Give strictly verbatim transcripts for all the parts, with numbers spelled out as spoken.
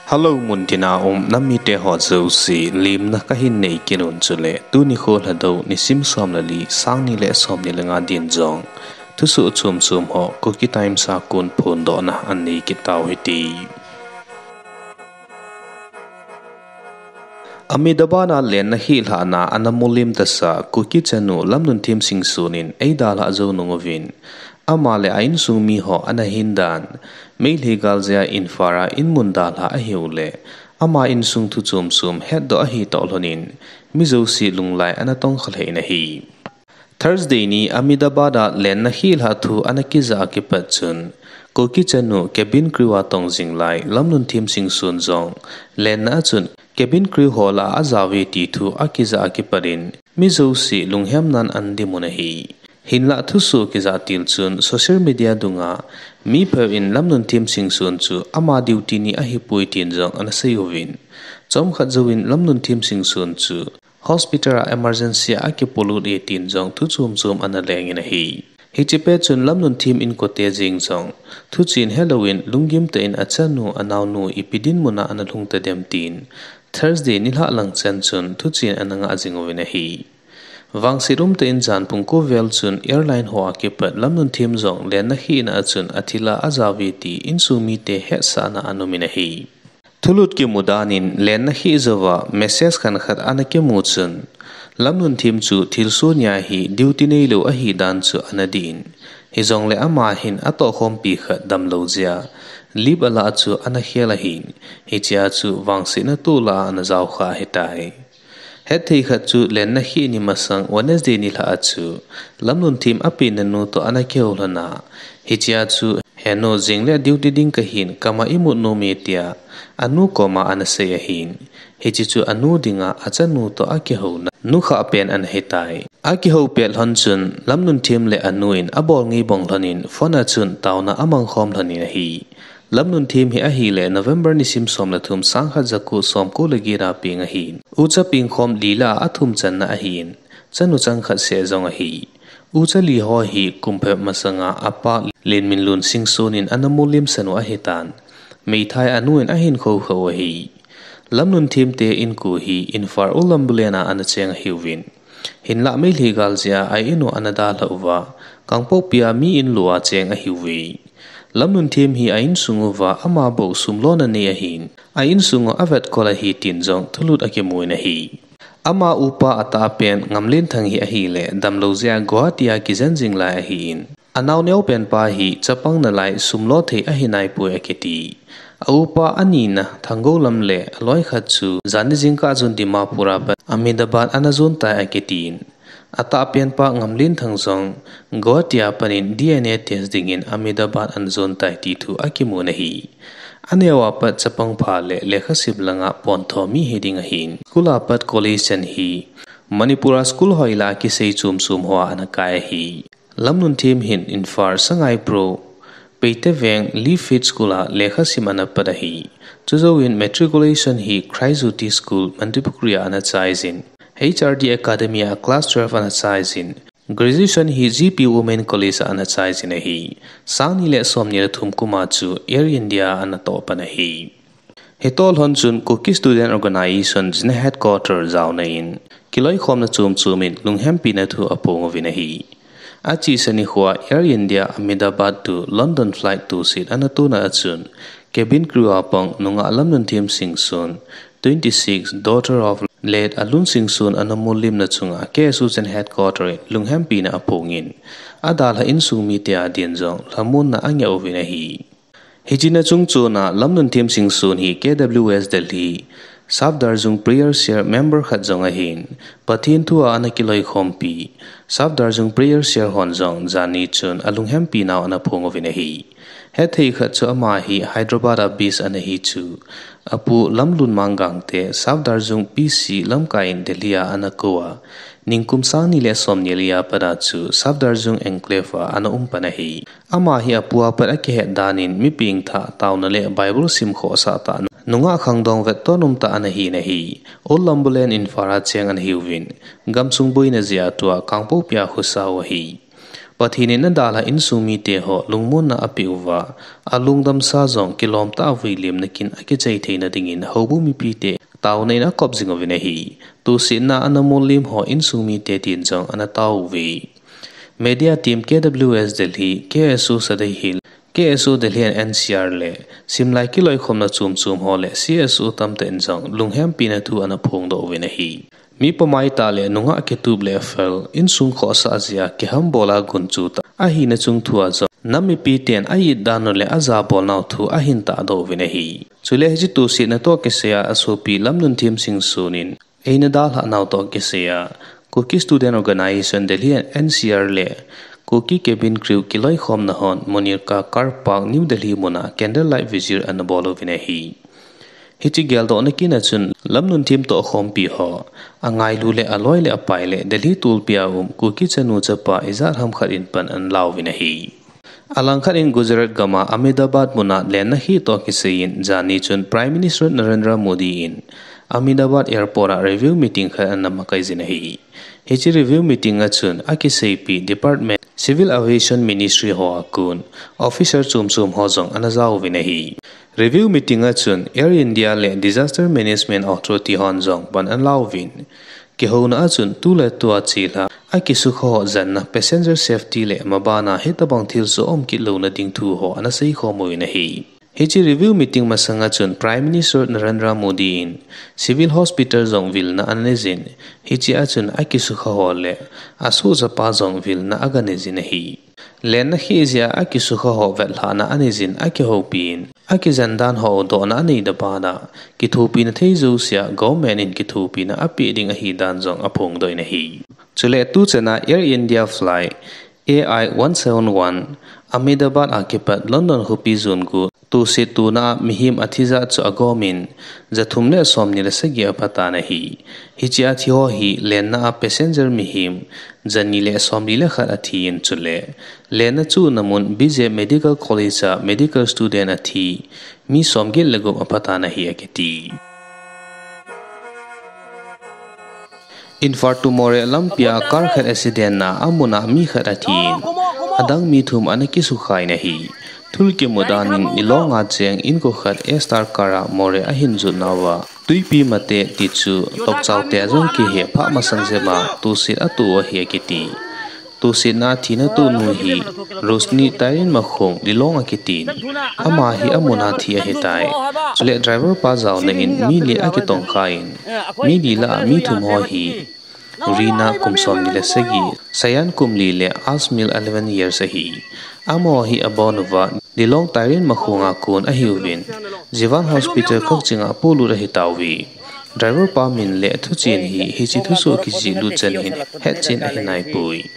Hello, muntina um namite ho jouse, limna kahin nei kit un chule, tuni kho Lhadou, nisim som le li, sang ni le som ni le nga din jong thusoh chom chom ho Kuki Times a kon phondohna anei kit tau hite. Ahmedabad a lenna hihlhahna ana mulim tasa Kuki chanu Lamnunthem Singson in eidalhah jou nung uvin, ama le a insung mi ho ana hin dan, Meitei gal jeh a Imphal a in mun dalha ahiu le, ama insung thu chom chom hetdoh ahi toh lhonin, mi jouse lunglai ana tongkha lheh in ahi. Thursday ni Ahmedabad a lenna hihlhah thu ana kijah a kipat chun, Kuki chanu cabin crew a tong jing lai Lamnunthem Singson jong lenna a chun cabin crew ho lah a ajao uve ti thu akijah a kipat in, mi jouse lunghemnan ana dim un ahi. Hinlah thusoh kijah til chun social media dunga mi phabep in Lamnunthem Singson chu ama duty ni ahipoi tin jong ana sei uvin, chomkhat jouvin Lamnunthem Singson chu hospital a emergency a akipolut e tin jong thu chom chom ana lengin ahi. Hiche pet chun Lamnunthem inkote jeng jong thuchen helouvin lunggim tah in achanu anaonu ipi dinmun a ana lhung tadem tin Thursday nilhah lang chan chun thuchen ana ngah jing uvin ahi. Vangset umtah in jan pung ko vel chun airline ho a kipat Lamnunthem jong lenna hihna a chun athil a ajao uve ti insung mite hetsahna ana umin ahi. Thulut kimu dan in lenna hih jouva message khankhat ana kimu chun, Lamnunthem chu thilsoh nia hi duty neilou ahi dan chu ana dih in, hijongle ama hin atohkhompi khat damlou jeh a leave alah chu ana khel ahin, hichea chu vangsetna toh lah a ana jaokha ahitai. Hetthei khat chu lenna hih ni masang Wednesday nilhah a chu Lamnunthem apenna nu toh ana kihou lhon a, hichea chu, Henu, jingle duty ding kahin, kama imut nom e, tia anu koma ana sei ahin, hiche chu anu dinga achanu toh akihouna nukhah pen ana hitai. Akihou pet lhon chun Lamnunthem le anu in abol ngei bong lhonin phone a chun taona amangkhom lhonin ahi. Lamnunthem hi ahile November nisim som le thum, sangkhat jako somko le get a peng ahin, ucha pengkhom li lah a athum channa ahin, chanu changkhat seh jong ahi. Ucha li ho hi kum phabep masanga apa Lenminlun Singson in ana mulimsan u ahitan, meithai anu in ahin khoukhah u ahi. Lamnunthem te inko hi Imphal Ullambullen a ana cheng ahiuvin, hinlah Meitei gal jeh a a in u ana dalhah uva, Kangpokpi a mi in lou a cheng ahiuve. Lamnunthem hi a insung uva ama bou sum lona nei ahin, a insung u avetkol ahi tin jong thulut akimun ahi. Ama upa atahpen Ngamlenthang hi ahile damlou jeh a Guwahati a kijen jing lai ahin, anao neopen pa hi chapang nalai sum lo thei ahi naipoi akiti. A upa anina Thanggoulam le aloikhat chu janhi jingkah chun Dimapur a pat Ahmedabad ana jon tai akitin, atahpen pa Ngamlenthang jong Guwahati a panin D N A test dingin Ahmedabad ana jon tai ti thu akimun ahi. Aneo a pat chapang pha le lekhasim langa pontho mi hiding ahin, school a pat college chan hi Manipur a school hoilah a kisei chomchom hoa ana kai ahi. Lamnunthem hin Imphal Sangai Pro, Peiteveng Lee Fit School a lekhasim ana pat ahi. Chujouvin matriculation hi Christ Jyoti School, Mantripukhri a ana chaijin, H R D Academy a class twelve ana chaijin, graduation hi G P Women College a ana chaijin ahi. Sangni le somni le thum kuma chu Air India ana tohpan ahi. Hitoh lhon chun Kuki Student Organisation General Headquarter jaona in kiloikhomna chomchom in lunghempina thu aphong uvin ahi. Achesa nikhoa Air India Ahmedabad to London flight toset ana tona a chun cabin crew a pang nungah Lamnunthem Singson, twenty six, daughter of late Alun Singson ana mulimna chunga K S U General Headquarter in lunghempina aphongin, adalhah insung mite adin jong lhamonna angeh uvin ahi. Hichena chungchona Lamnunthem Singson hi K W S Delhi, Safdarjung Prayer Cell member khat jong ahin, Pathen thua ana kiloikhompi Safdarjung Prayer Cell hon jong janhi chun alunghempi nau ana phong uvin ahi. Hethei khat chu ama hi Hyderabad a base ana hi chu, apu Lamlunmang Gangte Safdarjung P C lamkai in Delhi a ana kou a, ningkum sangni le somni le li a pat a chu Safdarjung Enclave a ana umpan ahi. Ama hi apu a pat akihet danin mi pengthah, taona le Bible sim khohsah tah, nungah khangdong vetton umtah ana hin ahi. Old Lambulen Imphal a cheng ana hiuvin, gamsung boina jeh a tua Kangpokpi a khosa u ahi. Pathen in adalhah insung mite ho lungmonna apeh uva, alungdamsa jong kilom tah a vuilimna kin akichai theina dingin houbung mipite taona in akop jing uvin ahi. Tusetna a ana mollim ho insung mite tin jong ana tao uve. Media team K W S Delhi, K S O Sadar Hills, K S O Delhi and N C R le simlai kiloikhomna chomchom ho le C S O tamtah in jong lunghempina thu ana phongdoh uvin ahi. Mi pamai tah le nungah kitup le fel, insung khohsah jeh a kihambol a gunchu tah ahina chung thua jong nam mipiten a-it dan u le ajabolnau thu ahin tahdoh uvin ahi. Chule hiche tusetna toh kisai a asopi Lamnunthem Singson in eina dalhah nau toh kisai a, Kuki Student Organisation Delhi and N C R le Kuki Cabin Crew kiloikhomna hon Monirka Car Park New Delhi mun a candlelight vigil ana bol uvin ahi. Hiche geldohna kin a chun Lamnunthem tohkhompi ho, angailu le aloi le apai le Delhi tulpi a um Kuki chanu chapa ijat ham khat in pan ana la uvin ahi. Alangkhat in Gujarat gam a Ahmedabad mun a lenna hi toh kisai in janhi chun Prime Minister Narendra Modi in Ahmedabad Airport a review meeting khat ana makai jin ahi. Hiche review meeting a chun akiseipi department Civil Aviation Ministry ho a kon officer chomchom ho jong ana jaovin ahi. Review meeting a chun Air India le Disaster Management Authority hon jong pan ana lauvin, kihouna a chun tu le tu a chelha akisukha ho janna, passenger safety le mabana hitobang thilsoh aum kit louna ding thu ho ana seikhom uvin ahi. Hiche review meeting masang a chun Prime Minister Narendra Modi in Civil Hospital jong vilna ana neijin, hiche a chun akisukha ho le asohchapa jong vilna aga neijin ahi. Lenna hi jeh a akisukha ho vetlhahna aneijin akihoupi in, akijen dan ho dohna anei da bana, kithopina thei jousea government in kithopina apeh ding ahidan jong aphongdoh in ahi. Chule tuchan a Air India flight A I one seven one Ahmedabad a kipat London khopi jon gu tuset tuna a mihem athi jat chu agomin, jathum le somni le sagi aphatan ahi. Hiche athi ho hi lenna a passenger mihem jani le somli le khat athin chule lenna chuhna mun B J Medical College a medical student athi mi somget le gup aphatan ahi akiti. Imphal to Moreh lampi a car khat accident na amun a mi khat athin, adang mi thum ana kisukha in ahi. Thul kimu dan in Lilong a cheng inko khat Astar car a Moreh ahin jot nauva, Tuipi Mate tichu tokchau te a jong kihe phat masang jep a tuset atoh u ahi akiti. Tusetna a thina tohnu hi Roshni Tairin Makhong Lilong akitin, ama hi amun a thi ahitai. Chule driver pa jaona in mi li akitongkha in, mi li lah a mi thum ho hi Rina kum somni le sagi, Sayan kum li le Asmil eleven years ahi. Amaho hi abon uva Lilong Tairin Makhong a kon ahiuvin, Jivan Hospital Kakching a apolut ahitauve. Driver pa min le thuchen hi hiche thusoh kijih lut chan hin hetchen ahinaipoi.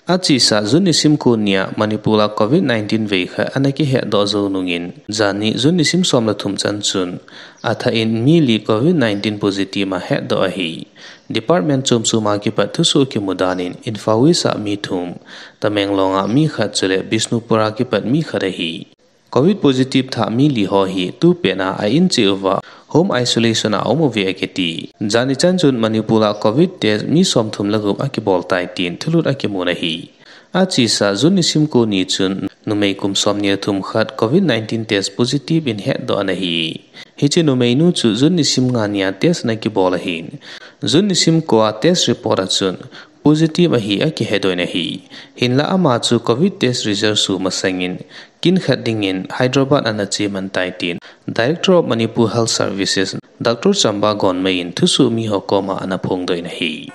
Achesa June nisim ko nia Manipur a Covid nineteen veikhat ana kihetdoh jou nungin, janhi June nisim som le thum chan chun athah in mi li Covid nineteen positive ahetdoh ahi. Department chomchom a kipat thusoh kimu dan in Imphal West a mi thum, Tamenglong a mi khat chule Bishnupur a kipat mi khat ahi. Covid positive thah mi li ho hi tupet a a in cheh uva home isolation a aum uve akiti. Janhi chan chun Manipur a Covid test mi somthum le gup akibol tai tin thulut akimun ahi. Achesa June nisim ko ni chun numei kum somni le thum khat Covid nineteen test positive in hetdoh ana hi. Hiche numeinu chu June nisim nga nia test ana kibol ahin, June nisim ko a test report a chun positive ahi akihedoh in ahi. Hinlah ama chu Covid test result su masangin kin khat dingin Hyderabad ana cheman tai tin Director of Manipur Health Services, Doctor Chamba Gonmei in thusoh mi ho koma ana phongdoh in ahi.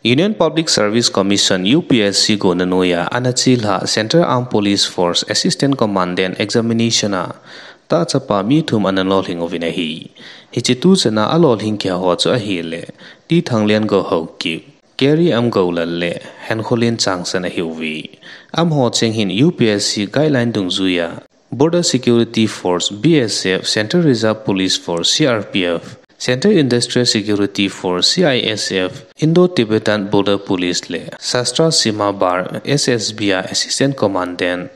Union Public Service Commission, U P S C gonna noiya ana chelha Central Armed Police Force Assistant Commandant Examination a tahchapa mi thum ana lolhing uvin ahi. Hiche tuchan a alolhing kiha ho chu ahile, T Thanglian Go Haokip, Kerry M Golal le Henkholin Changsan ahiuve. Amaho cheng hin U P S C guideline dungjuiya Border Security Force, B S F, Central Reserve Police Force, C R P F, Central Industrial Security Force, C I S F, Indo-Tibetan Border Police le Sashastra Seema Bal, S S B a Assistant Commandant,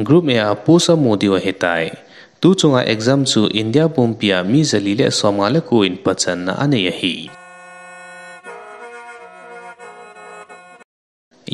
Group A a post amu diu ahitai. Tu chunga exam chu India pumpia mi jali le somnga le ko in pachanna anei ahi.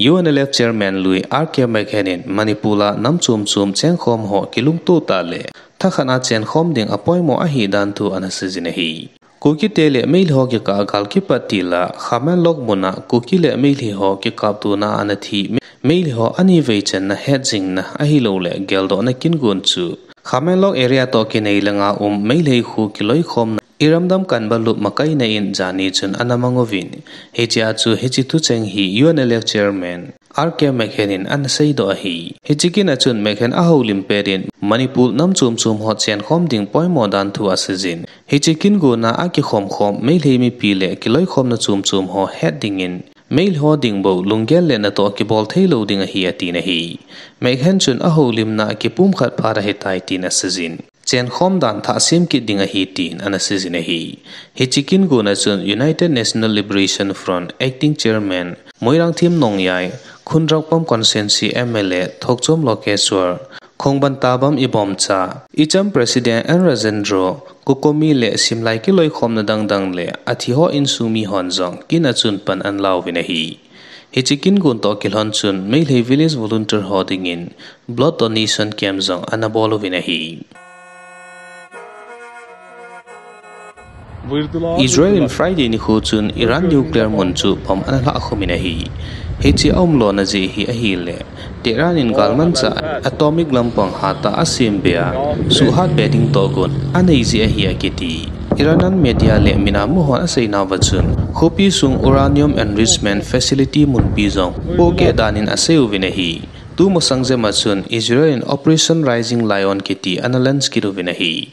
U N L F chairman lui R K McGahn in Manipur a nam chom chom chenkhom ho kilungto tah le thakhat a chenkhom ding apoimo ahi dan thu ana seijin ahi. Kukite le Meilhei ho kikah gal kipat til a, Khamenlok mun a Kuki le Meilhei ho kikaptona ana thi, Meilhei ho ani vei channa hetjingna ahilouleh geldohna kin gon chu Khamenlok area toh kinei langa um Meilhei khu kiloikhomna Iramdam Kanbalup makaina in jani chun ana mang uvin. Hichea chu hiche thucheng hi U N L F chairman R K McGahn in ana seidoh ahi. Hiche kin a chun McGahn ahoulim pet in Manipur nam chom chom ho chenkhom ding poimo dan thu aseijin. Hiche kin gon a akikhom khom Meilhei mipi le kiloikhomna chom chom ho het dingin Meilhei ho dingbou lunggel le natoh kibol theilou ding ahi atin ahi. McGahn chun ahoulimna kipumkhat phat ahitai tin aseijin. Chenkhom dan thah sem kit ding ahi tin ana seijin ahi. Hiche kin gon a chun United National Liberation Front acting chairman Moirangthem Nongyai, Khundrakpam constituency M L A Thokchom Lokeshwar, Khongban Tabam Ibomcha, Icham president N Rajendra, Kukomi le Simlai kiloikhomna dangdang le athi ho insung mi hon jong kin a chun pan ana lauvin ahi. Hiche kin gon toh kilhon chun Meilhei village volunteer ho dingin blood donation camp jong ana bol uvin ahi. Israel in Friday nikho chun Iran nuclear mun chu bomb ana lhahkhum in ahi. Hiche aumlona jeh hi ahile, Tehran in galmanchah atomic lampang hatah a asem be a, suhhat be ding tohgon anei jeh ahi akiti. Iran media le mina mu hon aseina uva chun, khopi sung uranium enrichment facility munpi jong pohkeh dan in asei uvin ahi. Tumasang jema chun Israel in Operation Rising Lion kiti ana launch kit uvin ahi.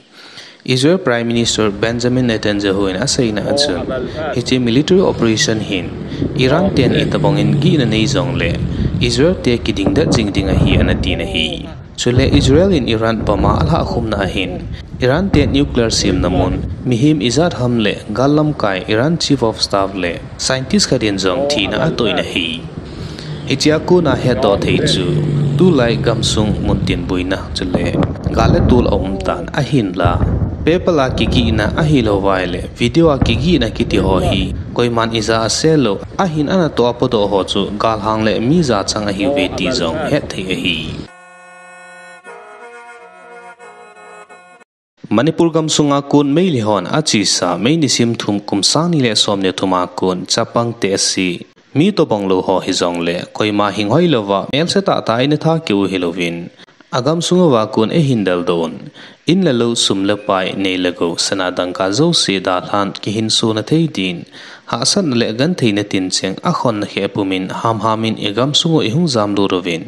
Israel Prime Minister Benjamin Netanyahu in aseina a chun, hiche military operation hin Iran ten itobang in gihna nei jongle Israel te kidingdet jing ding ahi ana tin ahi. Chule Israel in Iran bomb a alhahkhumna ahin Iran te nuclear semna mun mihem ijat ham le gal lamkai Iran Chief of Staff le scientist khat in jong thina atoh in ahi. Hichea kona hetdoh thei chu tulai gamsung muntin boina chule gal le tol aum tan ahinla, paper a kigihna ahilouvai le video a kigihna kiti ho hi koiman ija asel lou ahin ana toh a podoh ho chu galhang le mi jachang ahiuve ti jong hetthei ahi. Manipur gamsunga kon Meilhei hon achesa May nisim thum kum sang ni le som ni thum a kon chapang tehse mi tobang lou ho hijongle koima hing hoilouva melse tahtah in atha keu hilouvin agamsung uva kon eihin deldoh un. In le lou, sum le pai, nei le gou, sana dangka jouse dalhan kihinsona thei din hahsatna le gentheina tincheng akhonna kheh pumin hamham in igamsung u ihung jamlut uvin.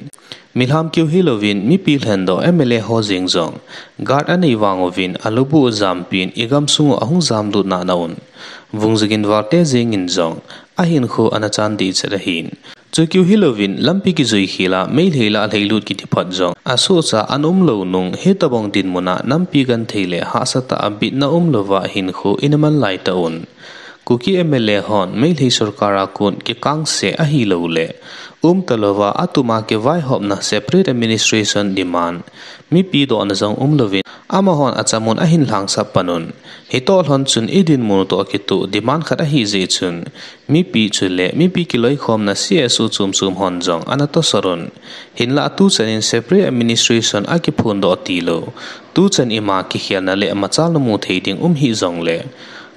Milham keu hilouvin mipi lhendoh M L A ho jeng jong guard anei vang uvin alubuh u jampin igamsung u ahung jamlut nana un. Vungjingin valte jengin jong ahinkho ana chan dehchet ahin. Chukeu hilouvin lampi kijui khel a Meilhei lah lheilut kiti phat jong asohcha ana umlou nung hitobang dinmun a nampi genthei le hahsatah a bitna umlouva hinkho ina man laitah un. Kuki M L A hon Meilhei sorkar a kon kikangse ahilouleh umtalouva atuma kivaihopna separate administration demand mipi dohna jong umlouvin amahon achamun ahin lhangsap pan un. Hitoh lhon chun idinmun u toh kitoh demand khat ahijeh chun mipi chule mipi kiloikhomna C S O chomchom hon jong ana tosot un. Hinlah tuchan in separate administration akiphondoh tilou tuchan ima kikhelna le machalna mu thei ding um hih jongle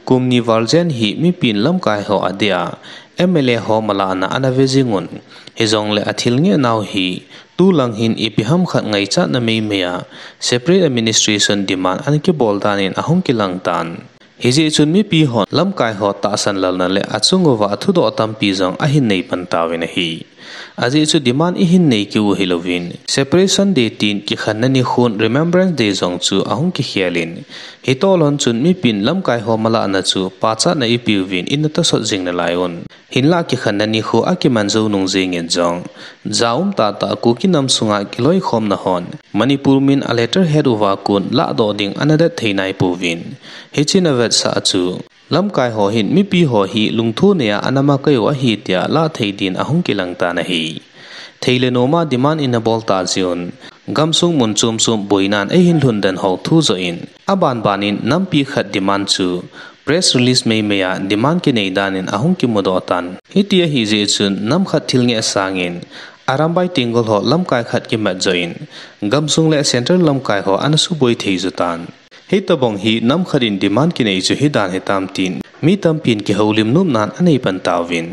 kum ni val jen hi mipin lamkai ho adeh a M L A ho malahna ana ve jing un. Hijongle athil ngehnau hi tulang hin ipi ham khat ngaichatna meimei a separate administration demand ana kibol dan in ahung kilang tan. Hijeh chun mipi hon lamkai ho tahsan lalna le achung uva thudoh tampi jong ahin nei pan tauvin ahi. Ajeh chu demand ihin nei keu u hilouvin Separation Day tin kikhenna nikhon Remembrance Day jong chu ahung kikhel in, hitoh lhon chun mipin lamkai ho malahna chu pachatna ipeuvin ina tosot jing nalai un. Hinlah kikhenna nikho akiman jou nung jengin jong jaum tahtah Kuki nam sunga kiloikhomna hon Manipur min a letterhead uva kon lahdoh ding ana det thei naipouvin, hiche in avetsah chu lamkai ho hin mipi ho hi lungtho nei a ana makai u ahi tia lah thei din ahung kilang tan ahi. Thei le nom a demand ina bol tah jeh un gamsung mun chom chom boinan eihin lhun den ho thu joh in, aban ban in nampi khat demand chu press release mei mei a demand kinei dan in ahung kimudoh tan. Hiti ahi jeh chun nam khat thil ngeh sang in, Arambai Tenggol ho lamkai khat kimat joh in, gamsung le central lamkai ho ana suboi thei ju tan. Hitobang hi nam khat in demand kinei chu hi dan hitam tin, mi tampin kihoulim nopnan anei pan tauvin.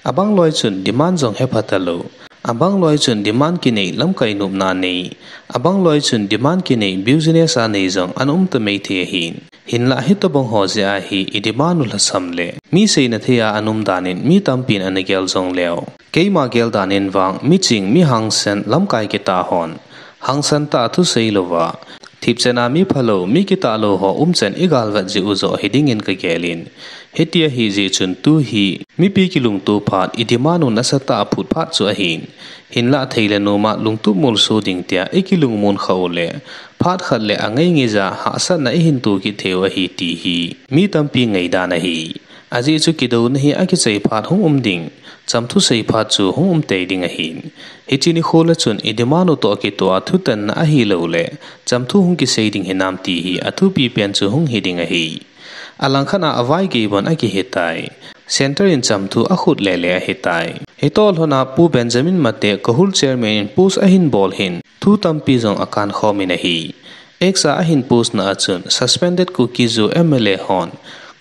Abang loi chun demand jong hepha talou. Abang loi chun demand kinei lamkai nopna nei. Abang loi chun demand kinei business a nei jong ana um ta mei thei ahin. Hinlah hitobang ho jeh a hi i demand u lhasam le mi seina thei a ana um dan in mi tampin ana gel jong leu. Keima gel dan in vang, miching, mi hangsan, lamkai kitah hon hangsan tah a thusei louva, thipchan a mi phalou, mi kitah lou ho umchan i galvet jeh u joh hi ding in ka gel in. Hiti ahi jeh chun tu hi mipi kilungto phat, i demand u nasatah a phut phat chu ahin. Hinlah thei le nom a lungtup molso ding tia i kilungmon kha u le, phat khat le angai ngai ja hahsatna i hin to kit thei u ahi ti hi mi tampi ngaidan ahi. Ajeh chu kidouna hi akichai phat hung um ding, chamthu sei phat chu hung um tei ding ahin. Hiche nikho le chun i demand u toh kitoh a thutanna ahilou le, chamthu hung kisei ding hinam ti hi athupi pen chu hung hi ding ahi. Alangkhat a avaigei bon akihitai. Centre in chamthu akhut lele ahitai. Hitoh lhon a Pu Benjamin Mate, Kahul chairman in post ahin bol hin, thu tampi jong akan khom in ahi. X a ahin post na a chun, suspended Kuki-Zo M L A hon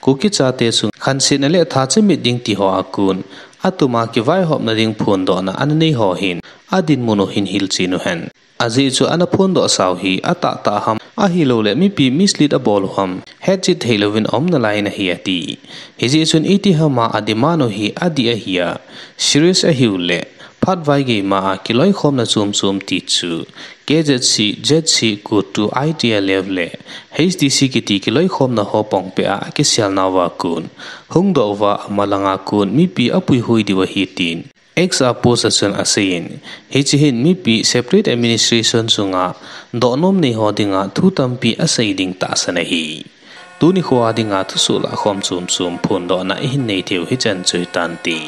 Kuki chate chu khansetna le tha chemit ding ti ho a kon, atum a kivaihopna ding phondohna ana nei ho hin, adinmun u hin hilchen u hen. Ajeh chu ana phondoh sau hi atahtah ham, ahilou le mipi mislead abol u ham, hetchet theilouvin aum nalai in ahi ati. Hijeh chun iti ham a demand u hi adih ahi a, serious ahiu le, phat vaigei ma a kiloikhomna chom chom ti chu, K Z C, Z C, COTU, I T L F le H D C kiti kiloikhomna ho pongpeh a akisel nauva kon, hungdoh uva amalanga kon mipi apuihui diu ahi tin, X a post a chun aseiyin, hiche hin mipi separate administration chunga dohnom nei ho dinga thu tampi asei ding tahsan ahi. Tuni khoa dinga thusoh lahkhom chom chom phondohna ihin nei theiu hichan chu hitante.